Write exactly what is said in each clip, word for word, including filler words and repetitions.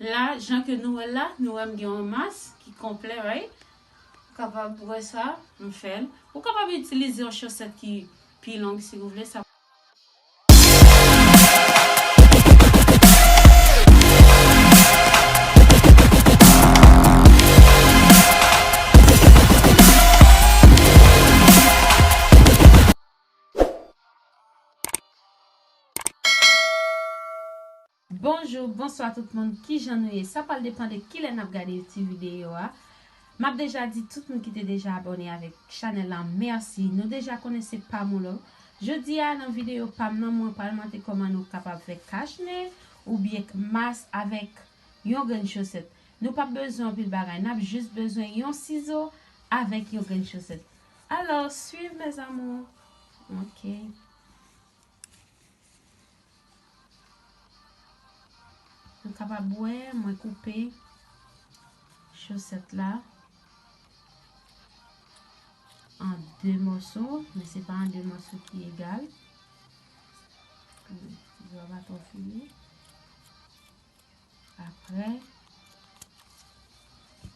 La, jan ke nou wè l la, nou wè m gen yon mas ki konplè, right? Ou kapab wè sa, m fè l. Ou kapab itilize yon chosèt ki pi long si ou vle. Sa Bonjou, bonswa tout moun, kijan nou ye? Sa pral depann de kilè n ap gade ti videyo a. M ap deja di tout moun ki te deja abòne avèk chanèl la, mèsi. Nou deja konnen se Pamoulo. Jodi a, nan videyo pa m nan, mwen pral montre kòman nou kapab fè kachne oubyen mas avèk yon grenn chosèt. Nou p ap bezwen anpil bagay, n ap jis bezwen yon sizo avèk yon grenn chosèt. Alò, swiv, mes amours. Ok. Nou kapab wè, mwen koupe chosèt la an de mòso, men se pa an de mòso ki egal. Tizo a pa twò file. Apre,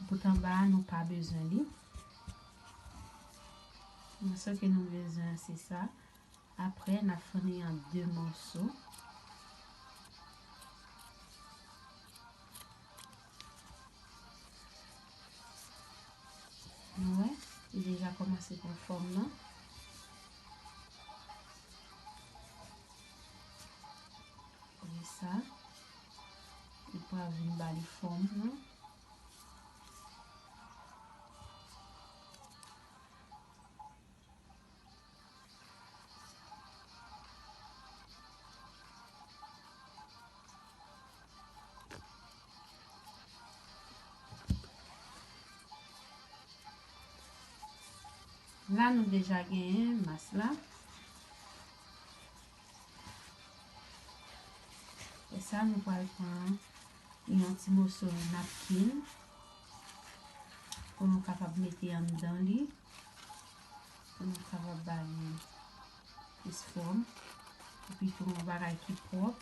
bout anba a, nou pa bezwen li. Mòso ke nou bezwen an, se sa. Apre, n ap fann li an de mòso. Nou wè, li deja kòmanse pran fòm nan. Apre sa, li pral vin ba li fòm nan. La, nou deja genyen mas la. Apre sa, nou pral pran yon ti moso napkin pou nou kapab mete anndan li, pou nou kapab ba li plis fòm, epi tou yon bagay ki pwòp.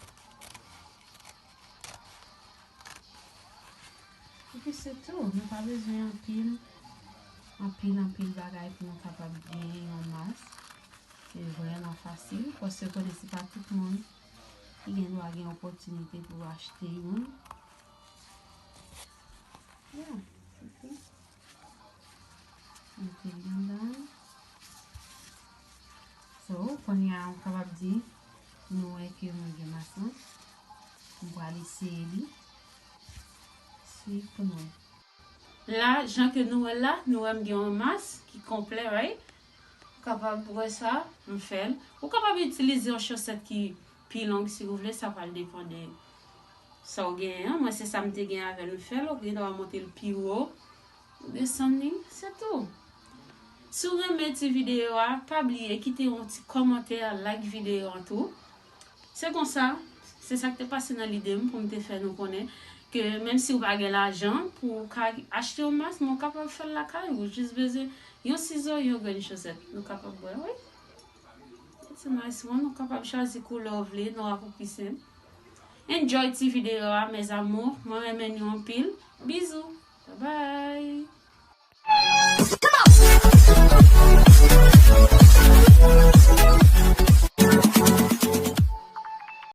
Epi se tou, nou pa bezwen anpil, anpil, anpil bagay pou nou kapab genyen yon mas. Se vrèman fasil, paske konnen se pa tout moun ki gen dwa gen opòtinite pou achte youn. Yeah, se tou. Mete li anndan. So, kounye a, m kapab di, nou wè ke mwen gen mas lan. M pral eseye li. Swiv pou nou wè. La, jan ke nou wè l la, nou wè m gen yon mas ki konplè, right? Ou kapab wè sa, m fè l. Ou kapab itilize yon chosèt ki pi long si ou vle, sa pral depann de sa w genyen an. Mwen, se sa m te gen avè l, m fè l. Ou gen dwa monte l pi wo, ou desann li, se tou. Si w renmen ti videyo a, pa bliye kite yon ti kòmantè, like videyo an tou. Se konsa, se sa k te pase nan lide m pou m te fè nou konnen ke menm si w pa gen lajan pou w ka achte yon mas, men w kapab fè l lakay ou. Jis bezwen yon sizo, yon grenn chosèt. Nou kapab wè, wi. It's a nice one. Ou kapab chwazi koulè w vle, nwa pou pi senp. Enjoy ti videyo a, mes amours. Mwen renmen nou anpil. Bizou. Bye bye.